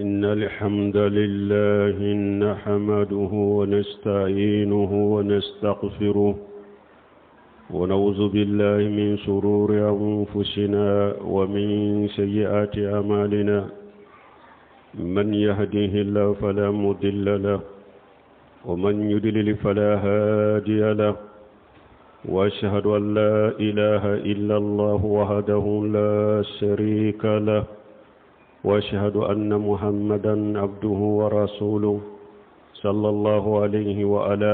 إن الحمد لله نحمده ونستعينه ونستغفره ونعوذ بالله من شرور أنفسنا ومن سيئات أعمالنا من يهديه الله فلا مضل له ومن يضلل فلا هادي له واشهد ان لا اله الا الله وحده لا شريك له واشهد ان محمدا عبده ورسوله صلى الله عليه وعلى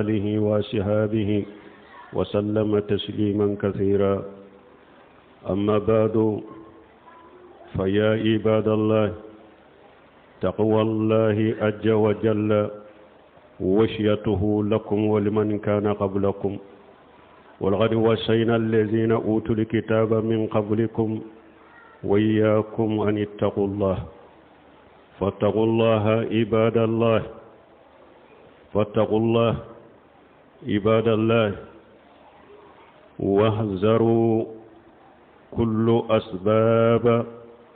اله وصحابه وسلم تسليما كثيرا اما بعد فيا عباد الله تقوى الله عز وجل وشيته لكم ولمن كان قبلكم ولقد وصينا الذين أوتوا الكتاب من قبلكم وإياكم أن اتقوا الله فاتقوا الله عباد الله فاتقوا الله عباد الله واحذروا كل أسباب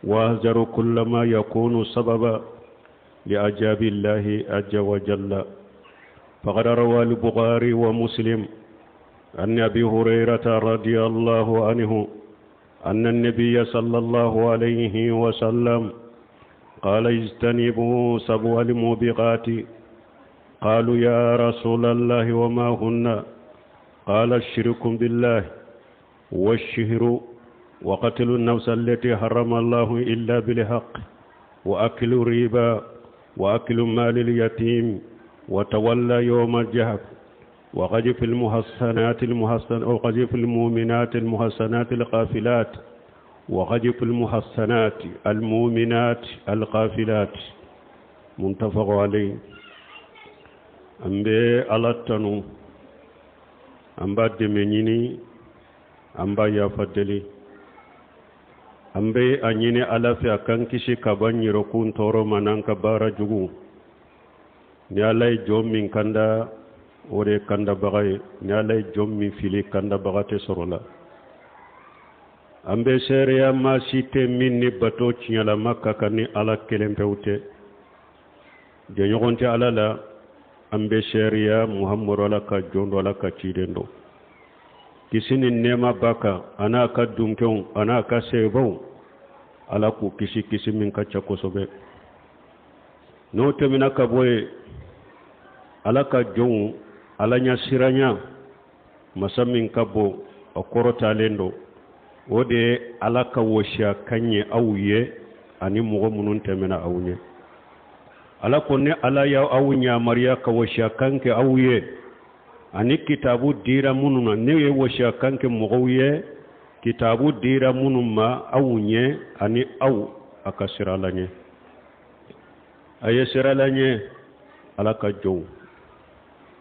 واحذروا كل ما يكون سببا لعجاب الله عز وجل فقد روى البخاري ومسلم عن أبي هريرة رضي الله عنه أن النبي صلى الله عليه وسلم قال اجتنبوا سبع الموبقات قالوا يا رسول الله وما هن قال الشرك بالله والشهر وقتل النفس التي حرم الله إلا بالحق وأكل الربا وأكل مال اليتيم وتولى يوم الجهف وقذف المحصنات المحصن وقذف المؤمنات المحصنات القافلات وقذف المحصنات المؤمنات القافلات متفق عليه an bɛ ala tanu an b'a dɛmɛ ɲini an b'a yafa deli an bɛ a ɲini ala fɛ a k'an kisi ka bɔ an yɛrɛkun tɔɔrɔ ma n'an ka baara jugu ni ala ye jɔn min kanda o de ye kandabaga ye ni ala ye jɔn min fili kandabaga tɛ sɔrɔ la an bɛ seereya maa si tɛ min ni bato tiɲɛlama ka kan ni ala kelen pewu tɛ jɛɲɔgɔn tɛ ala la an bɛ seereya muhamadu ala ka jɔn don ala ka ciden don kisi ni nɛɛma b'a kan a n'a ka dunkew a n'a ka sebaw ala k'u kisi kisi min ka ca kosɛbɛ n'o tɛmɛna ka bɔ yen ala ka jɔnw ala ɲɛsiranya masa min ka bon a kɔrɔtalen don o de ye ala ka wɔsiya kan ye aw ye ani mɔgɔ minnu tɛmɛna aw ɲɛ ala ko ne ala y'aw yamaruya ka wɔsiya kan kɛ aw ye ani kitabu dira minnu ma ne ye wɔsiya kan kɛ mɔgɔw ye kitabu dira minnu ma aw ɲɛ ani aw a ka siran ala ɲɛ a ye siran ala ɲɛ ala ka jɔnw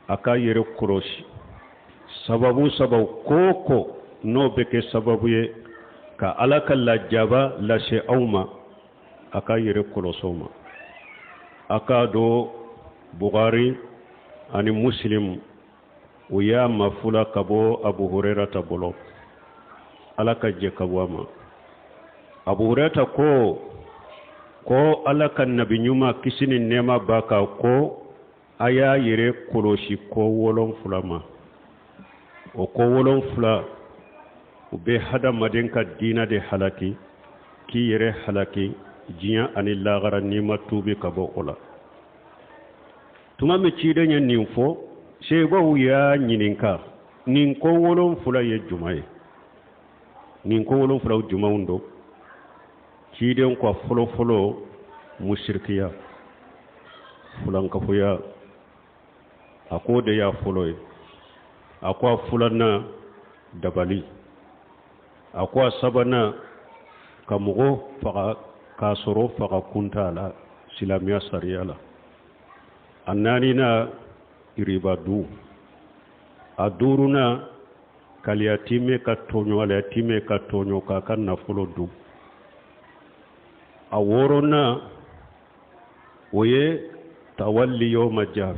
a k'a yɛrɛ kɔlɔsi sababu sababu ko o ko n'o bɛ kɛ sababu ye ka ala ka lajaba lase aw ma a k'a yɛrɛ kɔlɔsi o ma a k'a dɔn bugari ani muslim u y'a mafula ka bɔ abu hurairata bolo ala ka jɛ ka bɔ a ma abu hurairata ko ko ala ka nabi ɲuman kisi ni nɛɛma b'a kan ko a y'a yɛrɛ kɔlɔsi ko wolonfila ma o ko wolonfila u bɛ hadamaden ka diina de halaki k'i yɛrɛ halaki diɲɛ ani lagara n'i ma tuubi ka bɔ o la tuma min ciden ye nin fɔ sebaw y'a ɲininka nin ko wolonfila ye jumɛn ye nin ko wolonfila jumɛnw don ciden ko fɔlɔfɔlɔ musirikiya fulankafoya a k'o de y'a fɔlɔ ye a ko a filanan dabali a ko a sabanan ka mɔgɔ faga k'a sɔrɔ faga kun t'a la silamɛya sariya la a naaninan riba dun a duurunan k'aliyatimɛ ka tɔɲɔ aliyatimɛ ka tɔɲɔ k'a ka nafolo dun a wɔɔrɔnan o ye tawalli yawma jaf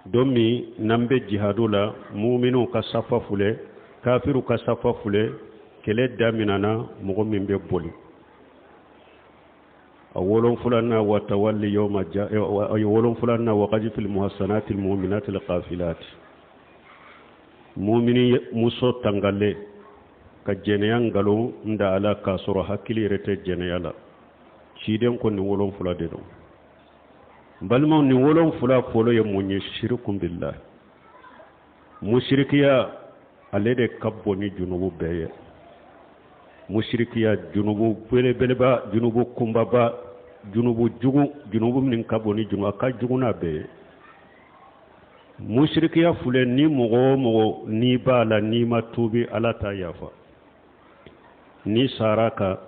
don min n'an bɛ jihadu la muminiw ka safa filɛ kafiru ka safa filɛ kɛlɛ daminana mɔgɔ min bɛ boli A wolonfulanan wa tawalli yawma a wolonfulanan wa qazfil muhassanati almu'minati alghafilat, mumini muso tangalen ka jɛnɛya nkalon da a la k'a sɔrɔ hakili yɛrɛ tɛ jɛnɛya la. Ciden ko nin wolonfula de don. N balimaw, nin wolonfula fɔlɔ ye mun ye? Shirikun billah, musirikiya, ale de ka bon ni junubu bɛɛ ye. Musirikiya, junubu belebeleba, junubu kunbaba, junubu jugu, junubu min ka bon ni junubu, a ka jugu n'a bɛɛ ye. Musirikiya filɛ, ni mɔgɔ o mɔgɔ n'i b'a la, n'i ma tuubi, Ala t'a yafa. N'i sara ka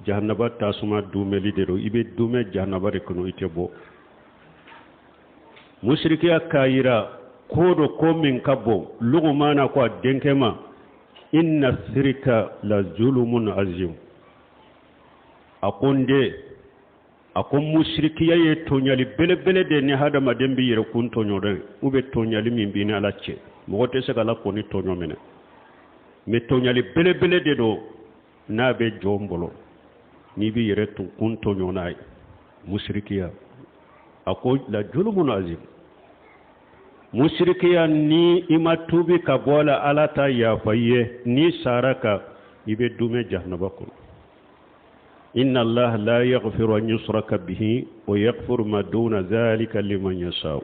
jahanaba tasuma dumɛli de don, i bɛ dumɛ jahanaba de kɔnɔ, i tɛ bɔ. Musirikiya k'a yira ko do ko min ka bon. Lugumana ko a denkɛ ma: inna sirika la zulumun azim. A ko n den, a ko musirikiya ye tɔɲali belebele de ni hadamaden bɛ yɛrɛkun tɔɲɔ dɛ, u bɛ tɔɲali min b'i ni Ala cɛ. Mɔgɔ tɛ se ka Ala kɔni tɔɲɔ minɛ, mais tɔɲali belebele de don n'a bɛ jɔn bolo, n'i b'i yɛrɛ kun tɔɲɔ n'a ye. Musirikiya, a ko la julumun azim. Musirikiya, ni i ma tuubi ka bɔ a la, Ala ta yafa i ye. N'i sara ka, i bɛ dumɛ jahanaba kɔnɔ. Inna Allah la yaghfiru an yushraka bihi wa yaghfiru ma duna dhalika liman yasha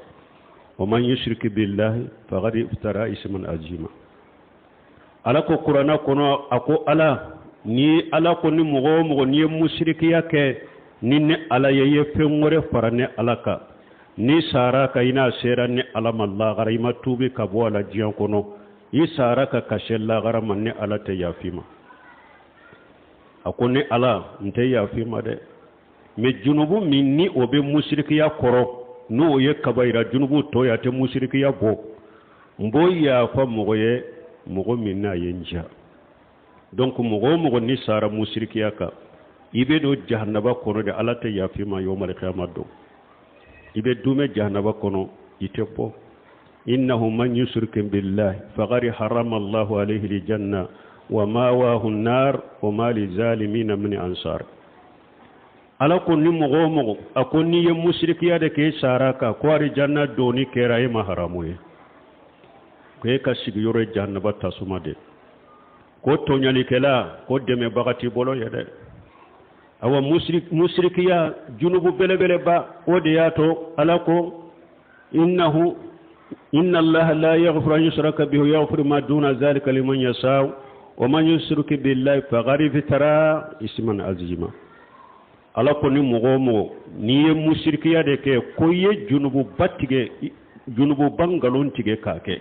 wa man yushrik billahi faqad iftara isman azima. Ala ko Kuranna kɔnɔ, a ko Ala ni Ala ko ni mɔgɔ o mɔgɔ n'i ye musirikiya kɛ ni ne Ala ye, i ye fɛn wɛrɛ fara ne Ala kan, n'i sara ka i n'a sera ne Ala ma lahara, i ma tuubi ka bɔ a la diɲɛ kɔnɔ, i sara ka se lahara ma, ne Ala tɛ yafi ma. A ko ne Ala n tɛ yafi ma dɛ. Mais junubu min ni o bɛ musirikiya kɔrɔ, n'o ye kabayira junubu tɔ ye, a tɛ musirikiya bɔ, n b'o yafa mɔgɔ ye, mɔgɔ min n'a ye n diya. Donc mɔgɔ o mɔgɔ ni sara musirikiya kan, i bɛ don jahanaba kɔnɔ de, Ala tɛ yafi ma. Yawmal qiyama don, i bɛ dumɛ jahanaba kɔnɔ, i tɛ bɔ. Innahu man yushrik billahi faqad harrama Allahu alayhi aljanna wa mawahu an-nar wa ma lizalimina min ansar. Ala ko ni mɔgɔ o mɔgɔ, a ko n'i ye musirikiya de k'e sara kan, ko arijanna donni kɛra e ma haramu ye, ko e ka sigiyɔrɔ ye jahanaba tasuma de, ko tɔɲalikɛla, ko dɛmɛbaga t'i bolo ye dɛ. Awa, musirikiya junubu belebeleba, o de y'a to Ala ko innahu inna Allaha la yaghfiru an yushraka bihi wa yaghfiru ma duna zalika liman yasha wa man yushrik billahi faqad iftara isman azima. Ala ko ni mɔgɔ o mɔgɔ n'i ye musirikiya de kɛ, ko i ye junububa tigɛ, junububa nkalon tigɛ k'a kɛ,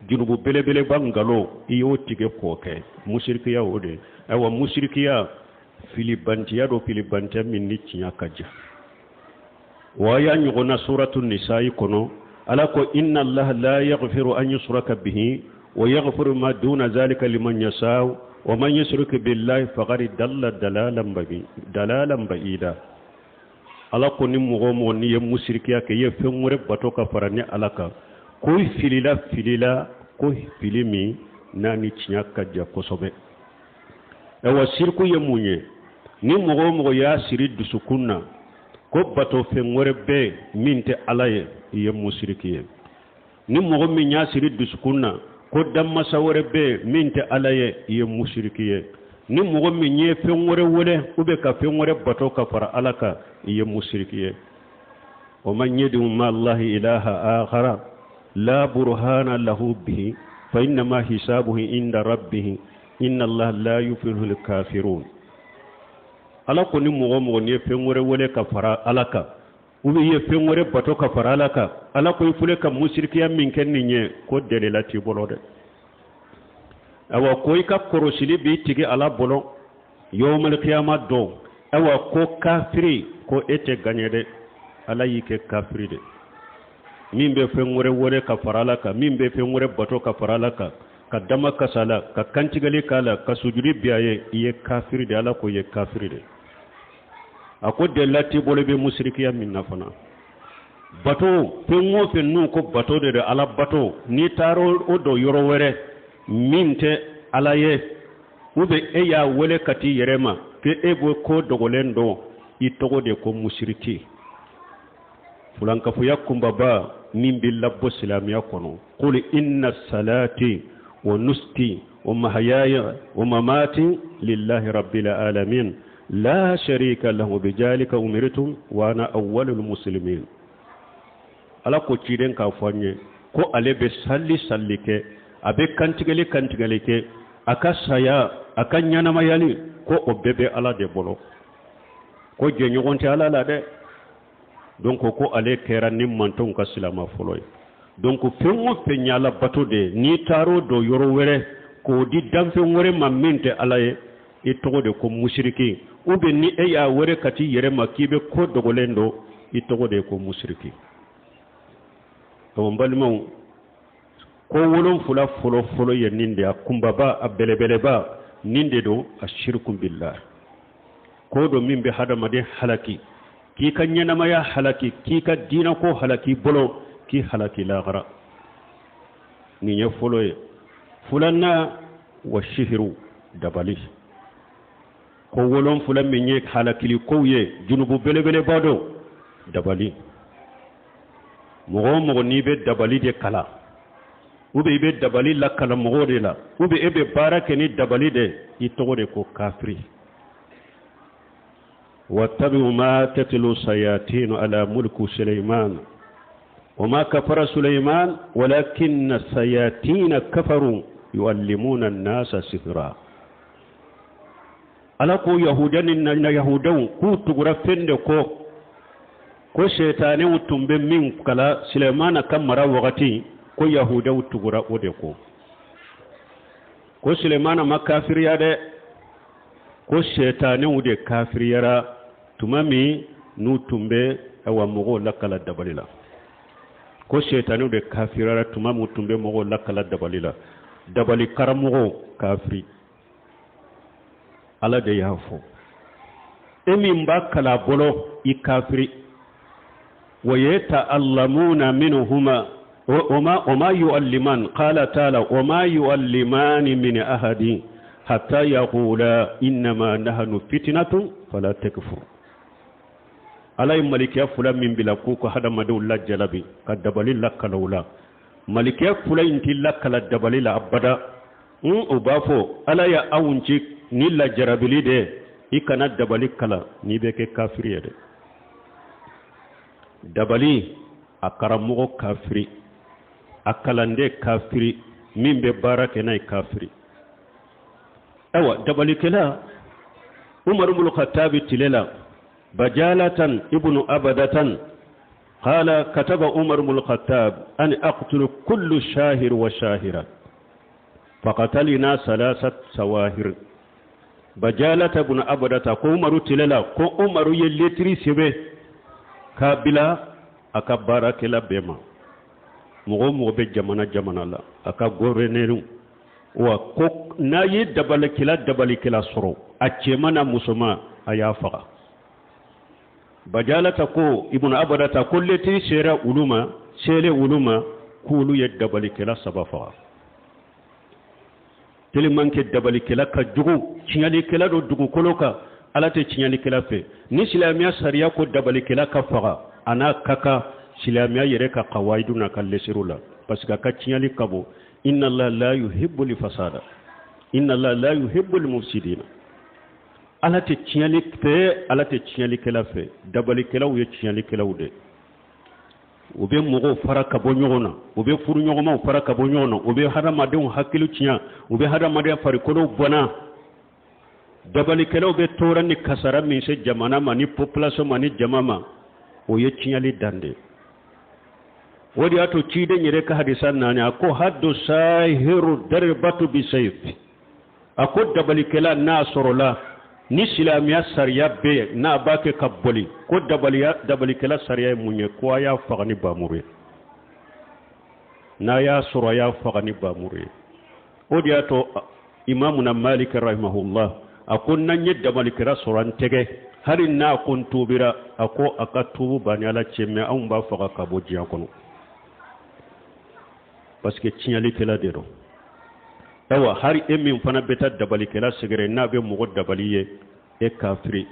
junubu belebeleba nkalon, i y'o tigɛ k'o kɛ, musirikiya o de. Ayiwa, musirikiya filibantiya do, filibantiya min ni tiɲɛ ka jan. Wa y'a ɲɔgɔnna suratu nisa'i kɔnɔ, Ala ko inna Allaha la yaghfiru an yushraka bihi wa yaghfiru ma duna zalika liman yasha wa man yushrik billahi faqad dalla dalalan ba'ida. Ala ko ni mɔgɔ o mɔgɔ n'i ye musirikiya kɛ, i ye fɛn wɛrɛ bato ka fara ni Ala kan, ko i filila, filila ko fili min n'a ni tiɲɛ ka jan kosɛbɛ. Ayiwa, siriku ye mun ye? Ni mɔgɔ o mɔgɔ y'a siri dusukun na ko bato fɛn wɛrɛ bɛ min tɛ Ala ye, i ye musiriki ye. Ni mɔgɔ min y'a siri dusukun na ko danmasa wɛrɛ bɛ min tɛ Ala ye, i ye musiriki ye. Ni mɔgɔ min ye fɛn wɛrɛ wele ou bien ka fɛn wɛrɛ bato ka fara Ala kan, i ye musiriki ye. Wa man yad'u ma Allahi ilaha akhara la burhana lahu bihi fa innama hisabuhu inda rabbih inna Allaha la yuflihu al-kafirun. Ala ko ni mɔgɔ o mɔgɔ n'i ye fɛn wɛrɛ wele ka fara Ala kan, ou bien i ye fɛn wɛrɛ bato ka fara Ala kan, Ala ko i filɛ ka musirikiya min kɛ nin ye, ko delila t'i bolo dɛ. Awa, ko i ka kɔrɔsili b'i tigi Ala bolo yawmal qiyama don. Awa, ko kafiri, ko e tɛ gaɲɛ dɛ, Ala y'i kɛ kafiri de. Min bɛ fɛn wɛrɛ wele ka fara Ala kan, min bɛ fɛn wɛrɛ bato ka fara Ala kan, ka dama kasa la, ka kantigɛli k'a la, ka sujudi bi a ye, i ye kafiri de. Ala ko i ye kafiri de. A ko delila t'i bolo i bɛ musirikiya min na fana. Bato fɛn o fɛn n'u ko bato de don, Ala bato, n'i taara o don yɔrɔ wɛrɛ min tɛ Ala ye, ou bien e y'a wele ka t'i yɛrɛ ma k'e bɛ ko dogolen dɔn. I tɔgɔ de ko musiriki. Fulankafoya kunbaba min bɛ labɔ silamɛya kɔnɔ, qul inna salati wa nuski wa mahayaya wa mamati lillahi rabbil alamin la sharika lahu bijalika umirtu wa ana awwalul muslimin. Ala ko ciden k'a fɔ an ye ko ale bɛ sali sali kɛ, a bɛ kantigɛli kantigɛli kɛ, a ka saya, a ka ɲɛnamayali, ko o bɛɛ bɛ Ala de bolo, ko jɛɲɔgɔn tɛ Ala la dɛ. Donc ko ale kɛra ni mantonw ka silama fɔlɔ ye. Donc fɛn o fɛn ye Ala bato de ye, n'i taar'o don yɔrɔ wɛrɛ k'o di danfɛn wɛrɛ ma min tɛ Ala ye, i tɔgɔ de ko musiriki. Ou bien ni e y'a wɛrɛ ka t'i yɛrɛ ma k'i bɛ ko dogolen don, i tɔgɔ de ye ko musiriki. Donc n balimaw, ko wolonfila fɔlɔ fɔlɔ ye nin de ye, a kunbaba, a bɛlɛbɛlɛba nin de don, a shirku billah, ko don min bɛ hadamaden halaki, k'i ka ɲɛnamaya halaki, k'i ka diinako halaki i bolo, k'i halaki lahara. Nin ye fɔlɔ ye. Filanan, wa sihiru, dabali. Ko wolonfila min ye halakili kow ye, junubu belebeleba don, dabali. Mɔgɔ o mɔgɔ n'i bɛ dabali de kalan, ou bien i bɛ dabali lakalan mɔgɔw de la, ou bien e bɛ baara kɛ ni dabali de, i tɔgɔ de ko kafiri. Wattabi'u ma tatlu sayatinu ala mulku Suleiman wa ma kafara Suleiman walakinna sayatina kafaru yuallimuna an-nasa sihra. Ala ko yahuda ni na yahudaw k'u tugura fɛn de kɔ, ko sɛtanɛw tun bɛ min kala Sulemana ka mara wagati, ko yahudaw tugura o de kɔ. Ko Sulemana ma kafiriya dɛ, ko sɛtanɛw de kafiriyara tuma min n'u tun bɛ awa mɔgɔw lakala dabali la. Ko sɛtanɛw de kafiriyara tuma min tun bɛ mɔgɔw lakala dabali la. Dabali karamɔgɔw kafiri, Ala de y'a fɔ. E min b'a kala bolo, i kafiri. Wa yata'allamuna minhuma wa ma yu'alliman qala ta'ala wa ma yu'allimani min ahadin hatta yaqula innama nahnu fitnatun fala takfur. Ala ye malikiya fila min bila k'u ka hadamadenw lajalabi ka dabali lakala u la, malikiya fila in tɛ lakala dabali la abada. O b'a fɔ Ala ye anw ci ni lajarabili de, i kana dabali kalan n'i bɛ kɛ kafiri ye dɛ. Dabali a karamɔgɔ kafiri, a kalanden kafiri, min bɛ baara kɛ n'a ye kafiri. Ayiwa, dabalikɛla Umaru ibn Khattabi tile la, Bajalatan ibnu Abadatan qala kataba Umar ibn Khattab an aqtulu kullu shahir wa shahira faqatalina salasat sawahir. Bajalata ibn Abadata ko Umaru tile la, ko Umaru ye letiri sɛbɛn k'a bila a ka baarakɛla bɛɛ ma, mɔgɔ o mɔgɔ bɛ jamana jamana la, a ka gɔvɛnɛriw wa, ko n'a ye dabalikɛla sɔrɔ, a cɛman n'a musoman, a y'a faga. Bajalata ko ibn Abadata ko letiri sera olu ma, selen olu ma, k'olu ye dabalikɛla saba faga. Tellement que dabalikɛla ka jugu, tiɲɛlikɛla don dugukolo kan, Ala tɛ tiɲɛlikɛla fɛ. Ni silamɛya sariya ko dabalikɛla ka faga, a n'a ka kan silamɛya yɛrɛ ka kawayidu n'a ka lesiriw la, parce que a ka tiɲɛli ka bon. Inna Allah la yuhibbu li fasada, inna Allah la yuhibbu li mufsidina. Ala tɛ tiɲɛli fɛ, Ala tɛ tiɲɛlikɛla fɛ. Dabalikɛlaw ye tiɲɛlikɛlaw de. U bɛ mɔgɔw fara ka bɔ ɲɔgɔn na, u bɛ furuɲɔgɔnmaw fara ka bɔ ɲɔgɔn na, u bɛ hadamadenw hakili tiɲɛ, u bɛ hadamaden farikolo bɔnna. Dabalikɛlaw bɛ tɔɔrɔ ni kasara min se jamana ma ni population ma ni jama ma, o ye tiɲɛli dan de ye. O de y'a to ciden yɛrɛ ka hadisa naani, a ko haddu sahiru darbatu bi sayf. A ko dabalikɛla n'a sɔrɔla ni silamɛya sariya bɛ yen n'a b'a kɛ ka boli, ko dabalikɛla sariya ye mun ye? Ko a y'a faga ni bamuru ye. N'a y'a sɔrɔ, a y'a faga ni bamuru ye. O de y'a to imamuna Malik rahimahullah a ko n'an ye dabalikɛla sɔrɔ an tɛgɛ, hali n'a ko n tubira, a ko a ka tubu b'a ni Ala cɛ, mais anw b'a faga ka bɔ diɲɛ kɔnɔ, parce que tiɲɛlikɛla de don. Ayiwa, hali e min fana bɛ taa dabalikɛla sɛgɛrɛ n'a bɛ mɔgɔ dabali ye, e kafiri.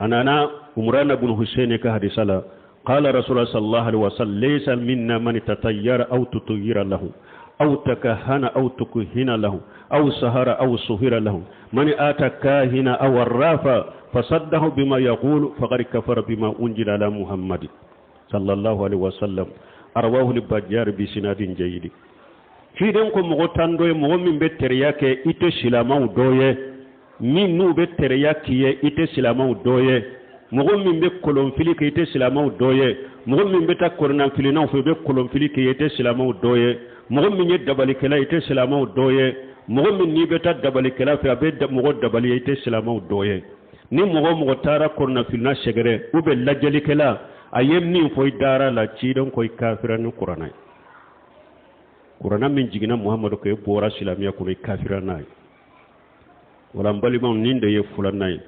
A nana Umrana bun Hussein ka hadisa la, qala Rasulullah sallallahu alaihi wasallam laysa minna man tatayyara aw tutayyara lahu aw takahana aw tukuhina lahu aw sahara aw suhira lahu man ata kahina aw arrafa fasaddahu bima yaqulu faqad kafara bima unzila ala Muhammad sallallahu alaihi wasallam rawahu al-Bajjar bi sinadin jayyid. Ciden ko mɔgɔ t'an dɔ ye, mɔgɔ min bɛ teriya kɛ i tɛ silamɛw dɔ ye, min n'u bɛ teriya k'i ye i tɛ silamɛw dɔ ye, mɔgɔ min bɛ kolonfili kɛ i tɛ silamɛw dɔ ye, mɔgɔ min bɛ taa kɔnɔnafilinaw fɛ i bɛ kolonfili kɛ i tɛ silamɛw dɔ ye, mɔgɔ min ye dabalikɛla i tɛ silamɛw dɔ ye, mɔgɔ min n'i bɛ taa dabalikɛla fɛ a bɛ mɔgɔ dabali ye i tɛ silamɛw dɔ ye. Ni mɔgɔ mɔgɔ taara kɔnɔnafilina sɛgɛrɛ u bɛ lajɛlikɛla, a ye min fɔ i dara la, ciden ko i kafira ni kuranɛ ye. Kuranɛ min jiginna Muhamadu kan, e bɔra silamɛya kɔnɔ, i kafira n'a ye. Wala n balimaw, nin de ye filanan ye.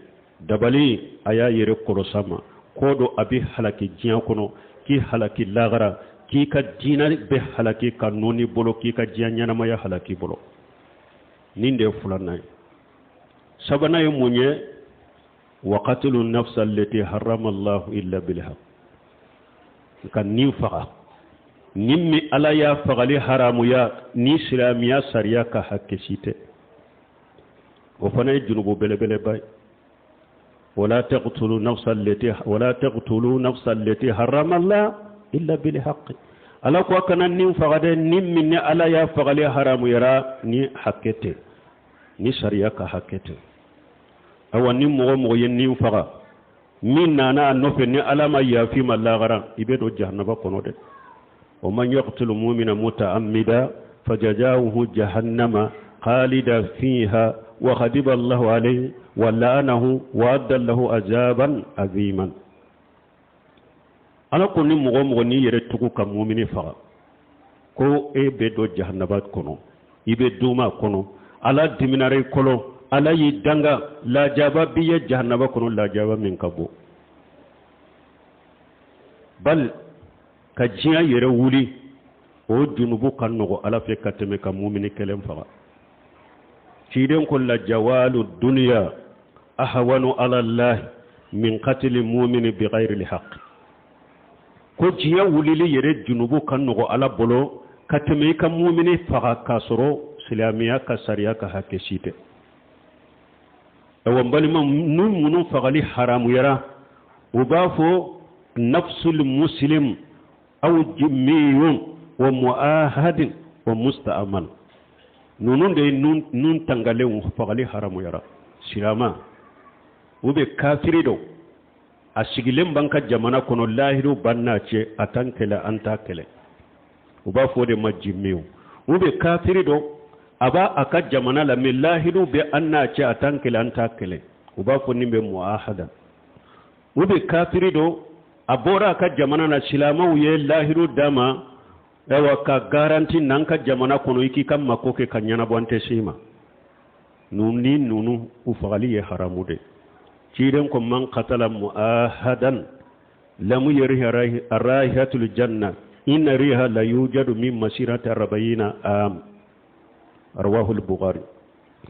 Dabali, a y'a yɛrɛ kɔlɔs'a ma, ko dɔ a bɛ halaki diɲɛ kɔnɔ, k'i halaki lagara, k'i ka diinɛ bɛ halaki ka nɔɔni bolo, k'i ka diɲɛ ɲɛnamaya halaki bolo. Nin de ye filanan ye. Sabanan ye mun ye? Wa qatilu nafsa allati harrama Allahu illa bilhaq. Ka nin faga, ni min Ala y'a fagali haramuya ni silamɛya sariya ka hakɛ si tɛ, o fana ye junubu belebeleba ye. Wala taqtulu nafsa allati wala taqtulu nafsa allati harrama Allah illa bilhaq. Ala ko a kana nin faga dɛ, ni min ni Ala y'a fagali haramuyara ni hakɛ tɛ, ni sariya ka hakɛ tɛ. Awa ni mɔgɔ mɔgɔ ye nin faga, min nana a nɔfɛ, ni Ala ma yafi ma lagara, i bɛ don jahanaba kɔnɔ dɛ. Wa man yaqtulu mu'mina muta'ammida fajazauhu jahannama khalida fiha wa ghadiba Allahu alayhi wa la'anahu wa adda lahu azaban aziman. Ala ko ni mɔgɔ mɔgɔ n'i yɛrɛ tugu ka mumini faga, ko e bɛ don jahanaba kɔnɔ, i bɛ duuma kɔnɔ, Ala diminara i kɔrɔ, Ala y'i danga, lajaba b'i ye jahanaba kɔnɔ, lajaba min ka bon. Bal ka diɲɛ yɛrɛ wuli, o junubu ka nɔgɔ Ala fɛ ka tɛmɛ ka mumini kelen faga. Ciden ko la jawalu duniya ahwanu ala Allah min qatli mumini bi ghayri al-haqq. Ko diɲɛ wulili yɛrɛ junubu ka nɔgɔ Ala bolo ka tɛmɛ i ka mumini faga k'a sɔrɔ silamɛya ka sariya ka hakɛ si tɛ. Awa n balima, ninnu minnu fagali haramuyara, u b'a fɔ nafsul muslim aw jimmiyun wa muahadin wa musta'aman. Ninnu de ye nun tangalenw fagali haramuyara. Silama u bɛ kafiri dɔ, a sigilen b'an ka jamana kɔnɔ, lahiru b'an n'a cɛ, a t'an kɛlɛ, an t'a kɛlɛ, u b'a fɔ o de ma jimmiw. U bɛ kafiri dɔ, a b'a a ka jamana la, mais lahiru bɛ an n'a cɛ, a t'an kɛlɛ, an t'a kɛlɛ, u b'a fɔ nin bɛ muahada. U bɛ kafiri dɔ, a bɔra a ka jamana na, silamɛw ye lahiru d'a ma, ayiwa ka garanti n'an ka jamana kɔnɔ, i k'i ka mako kɛ ka ɲɛnabɔ, an tɛ s'i ma. Ninnu ni ninnu u fagali ye haramu de. Ciden ko man qatala muahadan lam yarih rahihatul janna inna riha la yujadu min masirati arba'ina am, rawahu al-Bukhari.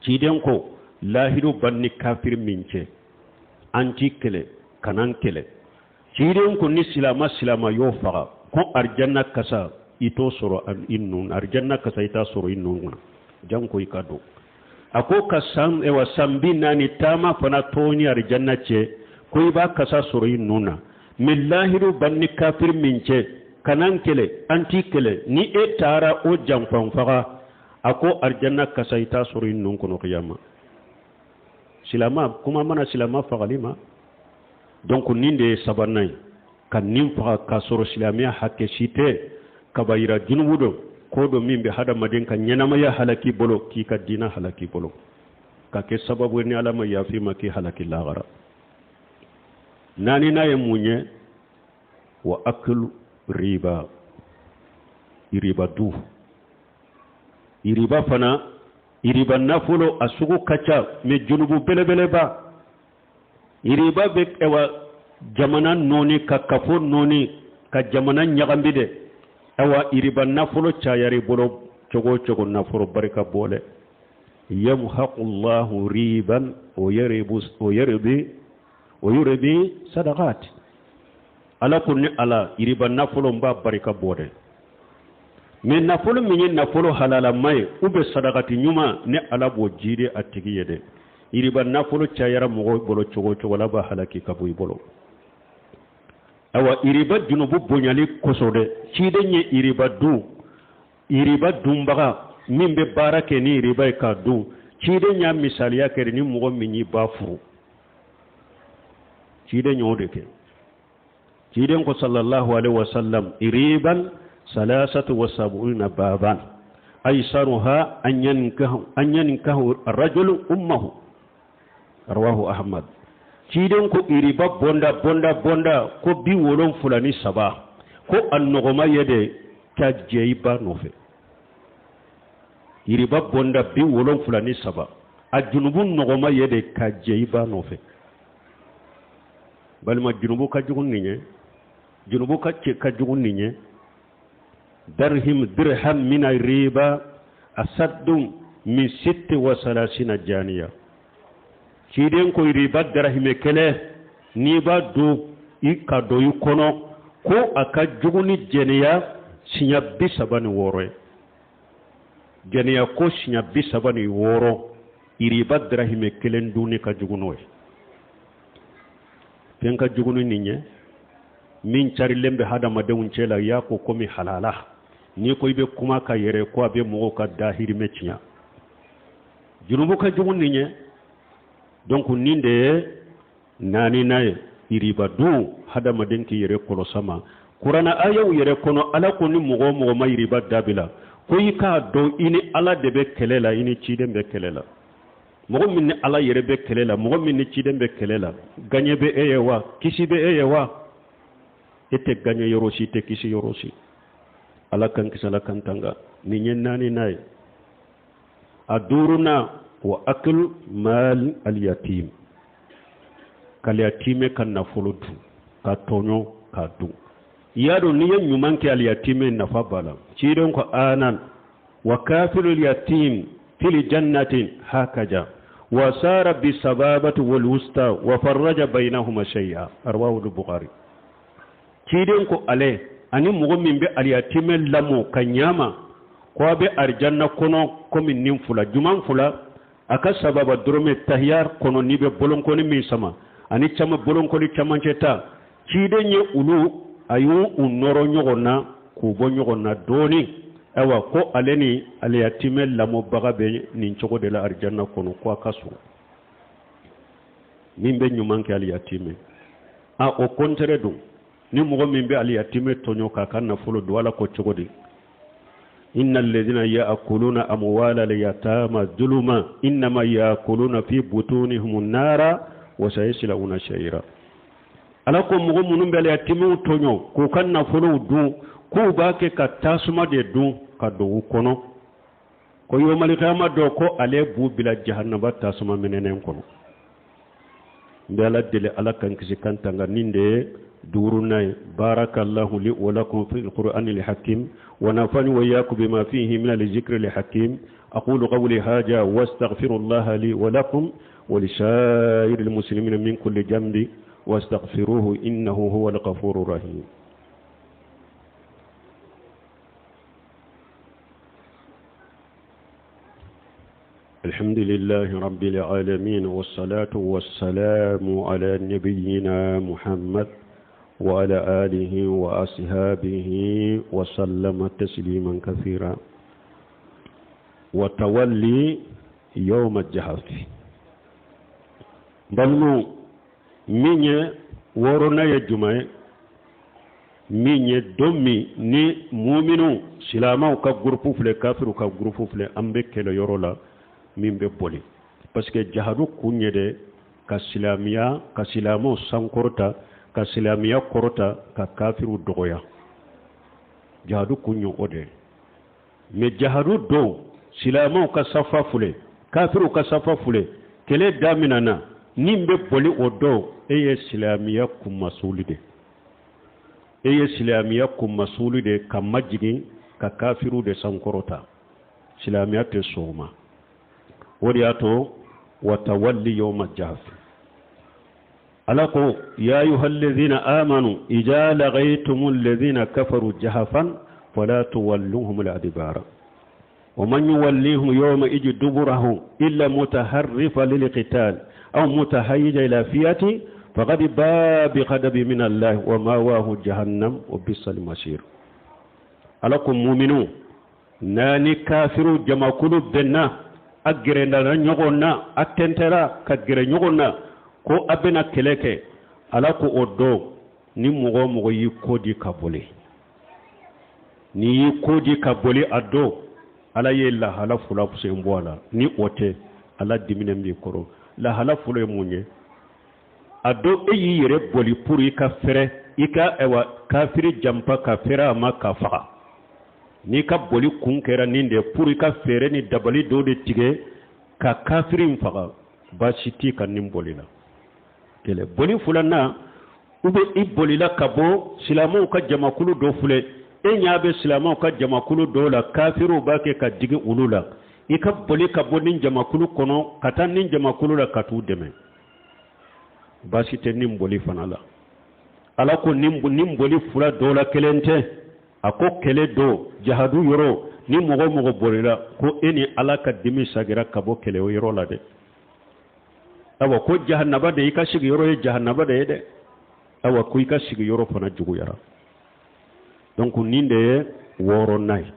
Ciden ko lahiru banni kafir min cɛ, an t'i kɛlɛ, kan'an kɛlɛ. Ciden ko ni silama silama y'o faga, ko arijanna kasa i t'o sɔrɔ i nun, arijanna kasa i t'a sɔrɔ i nun kɔnɔ, janko i ka don. A ko ka san, ewa san 40 taama fana to ni arijanna cɛ, ko i b'a kasa sɔrɔ i nun na. Mais lahiru banni kafir min cɛ, kan'an kɛlɛ, an t'i kɛlɛ, ni e taara o janfan faga, a ko arijanna kasa i t'a sɔrɔ i nun kɔnɔ kiyama. Silama kuma mana silama fagali ma. Donc nin de ye sabanan ye, ka nin faga k'a sɔrɔ silamɛya hakɛ si tɛ, kabayira junubu dɔ, ko dɔ min bɛ hadamaden ka ɲɛnamaya halaki bolo, k'i ka diinɛ halaki bolo, ka kɛ sababu ye ni Ala ma yafa i ma k'i halaki lahara. Naaninan ye mun ye? Wa aklu riba, riba du, riba fana, riba nafolo a sugu ka ca, mais junubu belebeleba. Riba bɛ ɛwa jamana nɔɔni, ka kafo nɔɔni, ka jamana ɲagambi dɛ. Awa riba nafolo cayara i bolo cogo o cogo, nafolo barika bɔ dɛ. Yamhaqu Allahu riban wa yarbi Wa yurbi sadaqat. Ala ko ne Ala, iriba nafolo n b'a barika bɔ dɛ. Mais nafolo min ye nafolo halalama ye ou bien sadakati ɲuman, ne Ala b'o jiidi a tigi ye dɛ. Iriba nafolo cayara mɔgɔw bolo cogo o cogo, Ala b'a halaki ka bɔ i bolo. Awa iriba junubu bonyali kosɔn dɛ, ciden ye iriba dun, iriba dunbaga min bɛ baara kɛ ni iriba ye k'a dun, ciden y'a misaliya kɛ ni mɔgɔ min y'i ba furu. Ciden y'o de kɛ. Ciden ko sallallahu alaihi wasallam, iriban salasatu wa sab'una baban aysaruha an yankahu an yankahu rajulu ummahu, rawahu Ahmad. Ciden ko iriba bonda bonda bonda ko 73, ko a nɔgɔma ye de ka jɛ i ba nɔfɛ. Iriba bonda 73, a junubu nɔgɔma ye de ka jɛ i ba nɔfɛ. Balima, junubu ka jugu nin ye, junubu ka cɛ ka jugu nin ye. Darhim dirham mina riba asaddun min sitti wa salasina janiya. Ciden ko riba darahime kelen, n'i b'a dun i ka don i kɔnɔ, ko a ka jugu ni jɛnɛya siɲɛ 36 ye. Jɛnɛya ko siɲɛ 36, iriba darahime kelen dunni ka jugu n'o ye. Fɛn ka jugu ni nin ye min carilen bɛ hadamadenw cɛ la, i y'a ko komi halala. N'i ko i bɛ kuma ka yɛrɛ ko a bɛ mɔgɔw ka dahirimɛ tiɲɛ, junubu ka jugu nin ye. Donc nin de ye naaninan ye, iriba dun. Hadamaden k'i yɛrɛ kɔlɔsa ma. Kuranna ayaw yɛrɛ kɔnɔ, Ala ko ni mɔgɔ o mɔgɔ ma iriba dabila, ko i k'a dɔn i ni Ala de bɛ kɛlɛ la, i ni ciden bɛ kɛlɛ la. Mɔgɔ min ni Ala yɛrɛ bɛ kɛlɛ la, mɔgɔ min ni ciden bɛ kɛlɛ la, gaɲɛ bɛ e ye wa? Kisi bɛ e ye wa? E tɛ gaɲɛ yɔrɔ si, tɛ kisi yɔrɔ si. Ala kan kisi, Ala kan tanga. Nin ye naaninan ye. A duurunan, wa akil mal al yatim, k'aliyatimɛ ka nafolo dun, ka tɔɲɔ k'a dun. I y'a dɔn n'i ye ɲuman kɛ aliyatimɛ, nafa b'a la. Ciden ko anan wa kafilul yatim fil jannatin hakaja wa sara bi sababati wal wusta wa farraja bainahuma shay'a, rawahu Bukhari. Ciden ko ale ani mɔgɔ min bɛ aliyatimɛ lamɔ ka ɲama, ko a bɛ arijanna kɔnɔ komi nin fila juman fila, a ka sababa dɔrɔmɛ tahiya kɔnɔ, n'i bɛ bolonkɔni min sama ani caman bolonkɔni camancɛ ta. Ciden ye olu a y'u u nɔrɔ ɲɔgɔn na k'u bɔ ɲɔgɔn na dɔɔni. Ayiwa, ko ale ni aliyatimɛ lamɔbaga bɛ nin cogo de la arijanna kɔnɔ, ko a ka surun min bɛ ɲuman kɛ aliyatimɛ. A o contraire don, ni mɔgɔ min bɛ aliyatimɛ tɔɲɔ k'a ka nafolo don, Ala ko cogo di? Inna alladhina ya'kuluna amwala al-yatama zuluma innama ya'kuluna fi butunihim an-nara wa sayaslawna sa'ira. Ala ko mɔgɔ minnu bɛ aliyatimɛw tɔɲɔ k'u ka nafolow dun, k'u b'a kɛ ka tasuma de dun ka don u kɔnɔ, ko yomalikiyama dɔ ko ale b'u bila jahannaba tasuma minɛnen kɔnɔ. N bɛ Ala deli, Ala kan kisi kan tanga. Nin de ye duurunan ye. Barakallahu li wa lakum fi alqur'ani alhakim wa nafani wa iyyakum bima fihi min alzikri alhakim. Aqulu qawli hadha wa astaghfirullaha li wa lakum wa lisa'iril muslimina min kulli jambi wastaghfiruhu innahu huwal ghafurur rahim. الحمد لله رب العالمين، والصلاة والسلام على نبينا محمد وعلى آله وأصحابه وسلم تسليما كثيرا. وتولي يوم الزحف. Balimaw, min ye wɔɔrɔnan ye jumɛn ye? Min ye don min ni muminu silamɛw ka groupe filɛ, kafiriw ka groupe filɛ, an bɛ kɛlɛ yɔrɔ la, min bɛ boli, parce que jahadu kun ye de ka silamɛya, ka silamɛw sankɔrɔta, ka silamɛya kɔrɔta, ka kafiriw dɔgɔya. Jahadu kun ye o de ye. Mais jahadu don, silamɛw ka safa filɛ, kafiriw ka safa filɛ, kɛlɛ daminɛna, min bɛ boli o don, e ye silamɛya kunmasuli de, e ye silamɛya kunmasuli de, ka majigin ka kafiriw de sankɔrɔta. Silamɛya tɛ sɔn o ma. O de y'a to watawalli yawma jahaf. Ala ko ya ayuha alladhina amanu idha laghaytum alladhina kafaru jahafan fala tuwalluhum al-adbara wa man yuwallihum yawma iji duburahu illa mutaharrifa lilqital aw mutahayyija ila fiyati faqad baa bi ghadabi min Allah wa mawahu jahannam wa bisal masir. Ala ko muminu n'a ni kafiru jamakulu bɛnna, a gɛrɛndala ɲɔgɔn na, a tɛntɛra ka gɛrɛ ɲɔgɔn na ko a bɛna kɛlɛ kɛ, Ala ko o don ni mɔgɔ o mɔgɔ y'i kɔ di ka boli, n'i y'i kɔ di ka boli a don, Ala ye lahala fila sen bɔ a la. Ni o tɛ, Ala diminen b'i kɔrɔ. Lahala fɔlɔ ye mun ye? A don e y'i yɛrɛ boli pour i ka fɛrɛ i ka ayiwa kafiri janfa ka fɛrɛ a ma ka faga. N'i ka boli kun kɛra nin de pour i ka fɛɛrɛ ni dabali dɔ de tigɛ ka kafiri in faga, baasi t'i ka nin boli la. Kɛlɛ boli filanan, u bɛ i bolila ka bɔ silamɛw ka jamakulu dɔ filɛ, e ɲɛ bɛ silamɛw ka jamakulu dɔw la, kafiriw b'a kɛ ka digi olu la, i ka boli ka bɔ nin jamakulu kɔnɔ ka taa nin jamakulu la ka t'u dɛmɛ, baasi tɛ nin boli fana la. Ala ko nin boli fila dɔw la kelen tɛ. A ko kɛlɛ don, jahadu yɔrɔ, ni mɔgɔ o mɔgɔ bolila, ko e ni Ala ka dimi sagira ka bɔ kɛlɛ yɔrɔ la dɛ. Awa ko jahanaba de, i ka sigiyɔrɔ ye jahanaba de ye dɛ. Awa ko i ka sigiyɔrɔ fana juguyara. Donc nin de ye wɔɔrɔnan ye.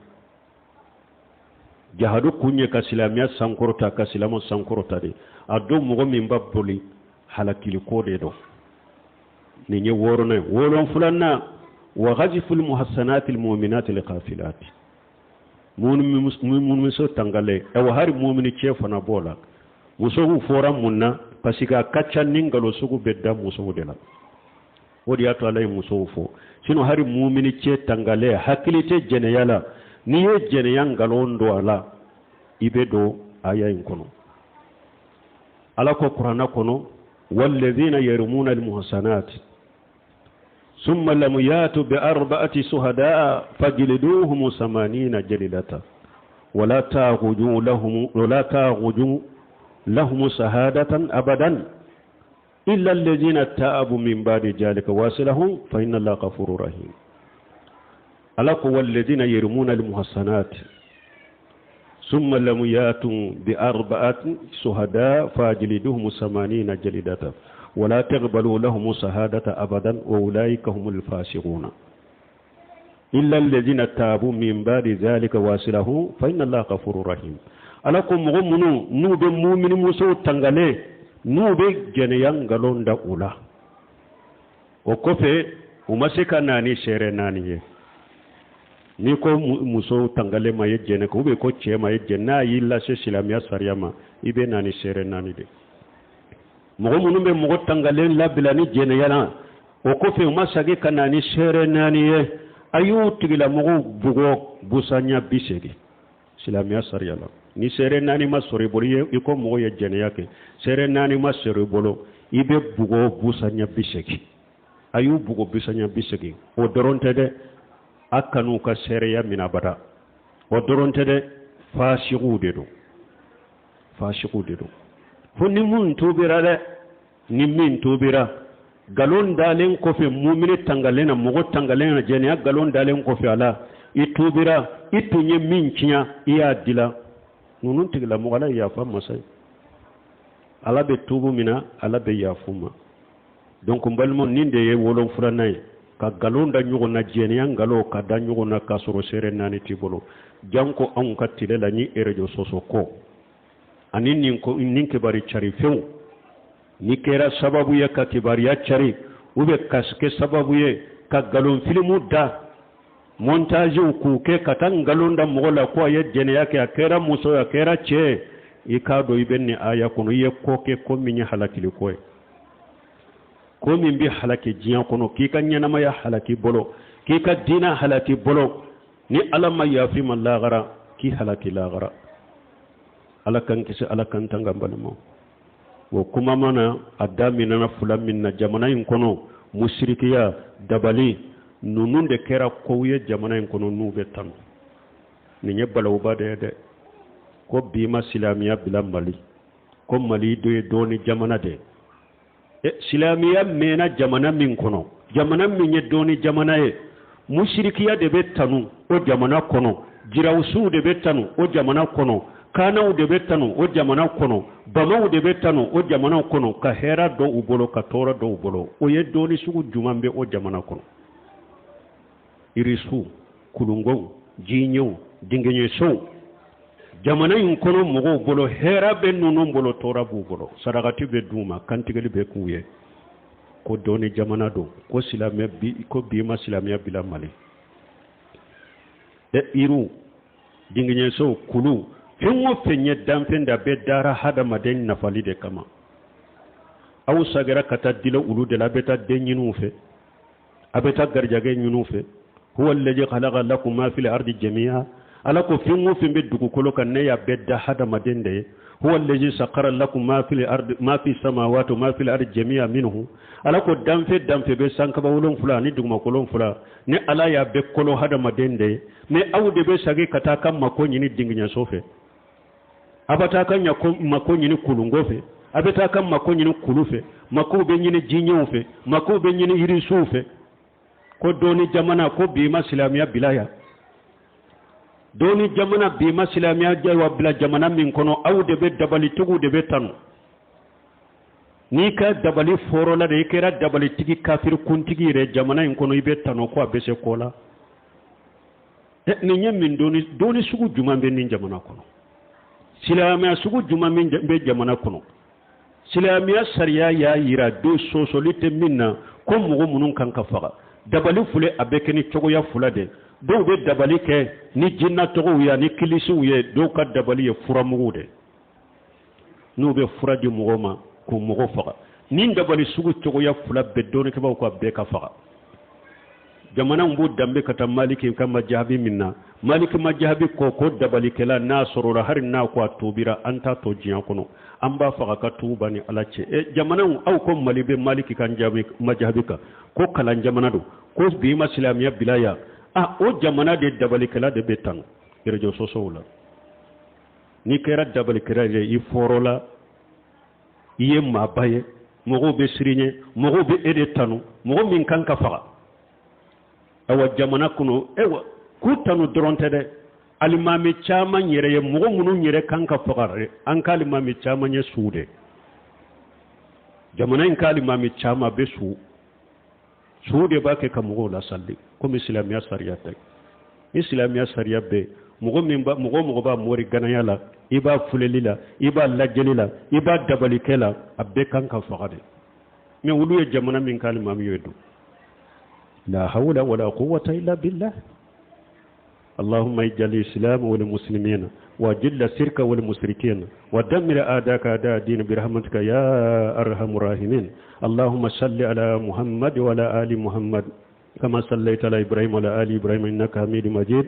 Jahadu kun ye ka silamɛya sankɔrɔta, ka silamɛ sankɔrɔta de. A don mɔgɔ min b'a boli, halakiliko de don. Nin ye wɔɔrɔnan ye. Wolonfilanan, wa ghaziful muhassanati almu'minati alghafilati, muso tangalen. Awa hari mumini cɛ fana b'o la. Musow fɔra mun na? Parce que a ka ca ni nkalon sugu bɛ da musow de la, o de y'a to Ala ye musow fɔ. Sinon hari mumini cɛ tangalen, hakili tɛ jɛnɛya la, n'i ye jɛnɛya nkalon don a la, i bɛ don aya in kɔnɔ. Ala ko kuranna kɔnɔ: walladhina yarmuna almuhsanat summa lam yatu bi arba'ati suhadaa fajliduhum samanina jalidata wala ta'khudhu lahum wala ta'khudhu lahum shahadatan abadan illa alladhina taabu min ba'di dhalika wasilahum fa inna Allaha ghafurur rahim. Ala ko walladhina yarmuna almuhsanat summa lam yatu bi arba'ati suhada fajliduhum samanina jalidata wala taqbalu lahum shahadata abadan wa ulaika humul fasiquna illa alladhina tabu min ba'di dhalika wasilahu fa inna Allaha ghafurur rahim. Ala ko mɔgɔ minnu n'u bɛ mumini musow tangalen, n'u bɛ jɛnɛya nkalon da u la, o kɔfɛ u ma se ka na ni seere naani ye. N'i ko muso tangalen ma ye jɛnɛ kɛ, ou bien ko cɛ ma ye jɛnɛ, n'a y'i lase silamɛya sariya ma, i bɛ na ni seere naani de. Mɔgɔ minnu bɛ mɔgɔ tangalen labila ni jɛnɛya la, o kɔfɛ u ma segin ka na ni seere naani ye, a y'u tigilamɔgɔw bugɔ busanya 80 silamɛya sariya la. Ni seere naani ma sɔrɔ i bolo, i ko mɔgɔ ye jɛnɛya kɛ, seere naani ma sɔrɔ i bolo, i bɛ bugɔ busanya 80. A y'u bugɔ busanya 80. O dɔrɔn tɛ dɛ, a kan'u ka seereya minɛ abada. O dɔrɔn tɛ dɛ, fasigiw de don, fasigiw de don. Fo ni mun tubira dɛ, ni min tubira nkalon dalen kɔfɛ mumini tangalen na, mɔgɔ tangalen na, jɛnɛya nkalon dalen kɔfɛ a la, i tubira, i tun ye min tiɲɛ, i y'a dila ninnu tigilamɔgɔ, Ala ye yafa masa ye. Ala bɛ tubu min na, Ala bɛ yafu ma. Donc n balimaw, nin de ye wolonfilanan ye, ka nkalon da ɲɔgɔn na, jɛnɛya nkalon ka da ɲɔgɔn na k'a sɔrɔ seere naani t'i bolo. Janko anw ka tile la, ni réseaux sociaux ko ani nin ko nin kibaru cari fɛnw, ni kɛra sababu ye ka kibaruya cari, ou bien ka kɛ sababu ye ka nkalon filimu da, montagew k'u kɛ ka taa nkalon da mɔgɔ la ko a ye jɛnɛya kɛ, a kɛra muso ye, a kɛra cɛ ye, i k'a dɔn i bɛ nin aya kɔnɔ. I ye ko kɛ, ko min ye halakili ko ye, ko min bɛ halaki diɲɛ kɔnɔ, k'i ka ɲɛnamaya halaki bolo, k'i ka diinɛ halaki bolo. Ni Ala ma yafi ma lagara, k'i halaki lagara. Ala k'an kisi, Ala k'an tanga. N balimaw, o kuma mana a daminɛna fila min na jamana in kɔnɔ, musirikiya dabali ninnu de kɛra kow ye jamana in kɔnɔ n'u bɛ tanu. Nin ye balawuba de ye dɛ. Ko bi ma silamɛya bila Mali, ko Mali dɔ ye dɔɔni jamana de ye. Silamɛya mɛnna jamana min kɔnɔ, jamana min ye dɔnni jamana ye, musirikiya de bɛ tanu o jamana kɔnɔ, jirawusuw de bɛ tanu o jamana kɔnɔ, kaanaw de bɛ tanu o jamana kɔnɔ, bamaw de bɛ tanu o jamana kɔnɔ, ka hɛrɛ dɔw u bolo, ka tɔɔrɔ dɔw bolo. O ye dɔnni sugu juman bɛ o jamana kɔnɔ? Irisiw, kulungow, jiɲɛw, dingɛɲɛsow, jamana in kɔnɔ mɔgɔw bolo, hɛrɛ bɛ ninnu bolo, tɔɔrɔ b'u bolo, sarakati bɛ d'u ma, kantigɛli bɛ k'u ye, ko dɔnni jamana don, ko silamɛ bi, ko bi ma silamɛya bila Mali. Ɛ, yiriw, dingɛɲɛsow, kuluw, fɛn o fɛn ye danfɛn da, bɛɛ dara hadamaden nafali de kama. Aw sagara ka taa dila olu de la, a bɛ taa den ɲiniw fɛ, a bɛ taa garijɛgɛ ɲiniw fɛ. Huwa allazi khalaqa lakum ma fil ardi jami'a. Ala ko fɛn o fɛn bɛ dugukolo kan, ne y'a bɛɛ da hadamaden de ye. Huwa allazi sakhara lakum ma fil ardi, ma fi samawati ma fil ardi jami'a minhu. Ala ko danfɛn danfɛn bɛ sankaba wolonfila ani dugumakolo fila, ne Ala y'a bɛɛ kolo hadamaden de ye. Mais aw de bɛ sagi ka taa ka mako ɲini dingiɲɛso fɛ, a bɛ taa ka mako ɲini kulungo fɛ, a bɛ taa ka mako ɲini kulu fɛ, makow bɛ ɲini jiɲɛw fɛ, makow bɛ ɲini yirisuw fɛ. Ko dɔnni jamana, ko bi ma silamɛya bila yan. Dɔnni jamana, bi ma silamɛya jawa bila jamana min kɔnɔ, aw de bɛ dabalitigiw de bɛ tanu. N'i ka dabali fɔrɔla de, i kɛra dabalitigi kafiri kuntigi yɛrɛ jamana in kɔnɔ, i bɛ tanu ko a bɛ se ko la. Nin ye min dɔnni, dɔnni sugu jumɛn bɛ nin jamana kɔnɔ? Silamɛya sugu jumɛn min bɛ jamana kɔnɔ? Silamɛya sariya y'a yira don sɔsɔli tɛ min na, ko mɔgɔ minnu kan ka faga, dabali file, a bɛ kɛ ni cogoya fila de. Dɔw bɛ dabali kɛ ni jinɛ tɔgɔw ye ani kilisiw ye, dɔw ka dabali ye furamugu de, n'u bɛ fura di mɔgɔw ma k'u mɔgɔ faga. Nin dabali sugu cogoya fila bɛɛ, dɔnnikɛbaaw ka bɛɛ ka faga. Jamanaw b'u danbe ka taa Maliki ka majahabi min na, Maliki majahabi ko ko dabalikɛla n'a sɔrɔla, hali n'a ko a tubira, an t'a to diɲɛ kɔnɔ, an b'a faga ka tuba ni Ala cɛ. Jamanaw, aw ko Mali bɛ Maliki ka majahabi kan, ko kalan jamana don, ko bi ma silamɛya bila yan. A o jamana de dabalikɛla de bɛ tan réseaux sociaux la. N'i kɛra dabalikɛla ye, i fɔrɔla, i ye maaba ye, mɔgɔw bɛ siran ɲɛ, mɔgɔw bɛ e de tanu, mɔgɔ min kan ka faga. Awa, jamana kɔnɔ, ayiwa, k'u tanu dɔrɔn tɛ dɛ, alimami caman yɛrɛ ye mɔgɔ minnu yɛrɛ kan ka faga dɛ, an ka alimami caman ye su de. Jamana in ka alimami caman bɛ su, su de b'a kɛ ka mɔgɔw lasali, komi silamɛya sariya tɛ. Ni silamɛya sariya bɛ, mɔgɔ min ba, mɔgɔ mɔgɔ b'a mori ganaya la, i b'a fuleli la, i b'a lajɛli la, i b'a dabalikɛ la, a bɛɛ kan ka faga de. Mais olu ye jamana min ka alimami ye don. La hawla wala quwwata illa billah. اللهم اجعل الإسلام والمسلمين وجل الشرك والمشركين ودمر أعداءك أعداء الدين برحمتك يا أرحم الراحمين. اللهم صل على محمد وعلى آل محمد كما صليت على إبراهيم وعلى آل إبراهيم إنك حميد مجيد،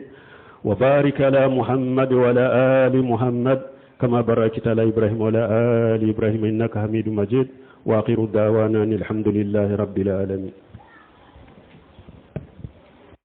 وبارك على محمد وعلى آل محمد كما باركت على إبراهيم وعلى آل إبراهيم إنك حميد مجيد. وآخر دعوانا أن الحمد لله رب العالمين.